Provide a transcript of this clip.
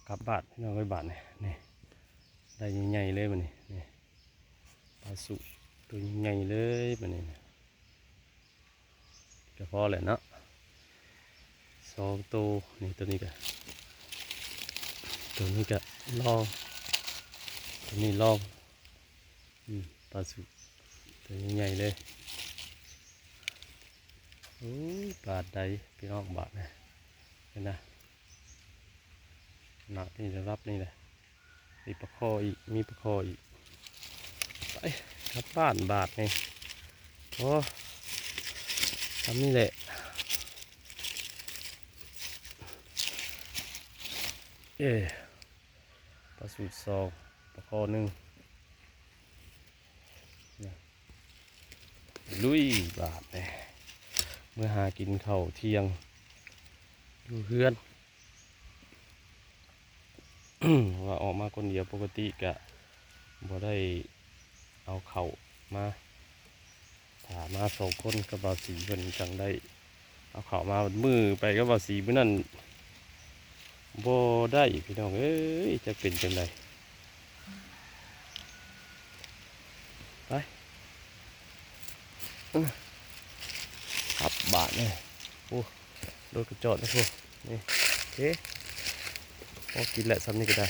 ກັບບ້ານພີ່ນ້ອງເອີຍ ບາດນີ້ ນີ້ ໄດ້ໃຫຍ່ໆເລີຍບາດນີ້ ນີ້ ປາສຸກໂຕໃຫຍ່ໆເລີຍບາດນີ້ ກະພໍແຫຼະເນາະ ສອງໂຕ ນີ້ ໂຕນີ້ກະ ໂຕນີ້ກະລອງ ໂຕນີ້ລອງ ອືມ ປາສຸກໂຕໃຫຍ່ໆເລີຍ. ໂອ້ຍ ບາດໃດພີ່ນ້ອງ ບາດນະ ເຫັນນະ ໜັກນີ້ລະດັບນີ້ແຫຼະ ມີປາຄໍ່ອີກ ມີປາຄໍ່ອີກ ໄປກັບບ້ານບາດນີ້ ໂອ້ ສ່ຳນີ້ແຫຼະ ເອີ ປາສຸກສອງ ປາຄໍ່ໜຶ່ງ ລຸຍບາດນີ້ ເມືອຫາກິນເຂົ້າທ່ຽງຢູ່ເຮືອນ ວ່າອອກມາຄົນດຽວ ປົກກະຕິກະບໍ່ໄດ້ເອົາເຂົ້າມາ ຖ້າມາສອງຄົນກັບບ່າວສີເພິ່ນຈັ່ງໄດ້ເອົາເຂົ້າມາ ມື້ໄປກັບບ່າວສີມື້ນັ້ນບໍ່ໄດ້ພີ່ນ້ອງເອີຍ ຈັກເປັນຈັ່ງໃດ. ໄປ ເອີ ຂັບບາດນີ້ ໂອ້ ລົດກະຈອດນະພຸ້ນ ນີ້ ໂອເຄ ພໍກິນແຫຼະ ສ່ຳນີ້ກະໄດ້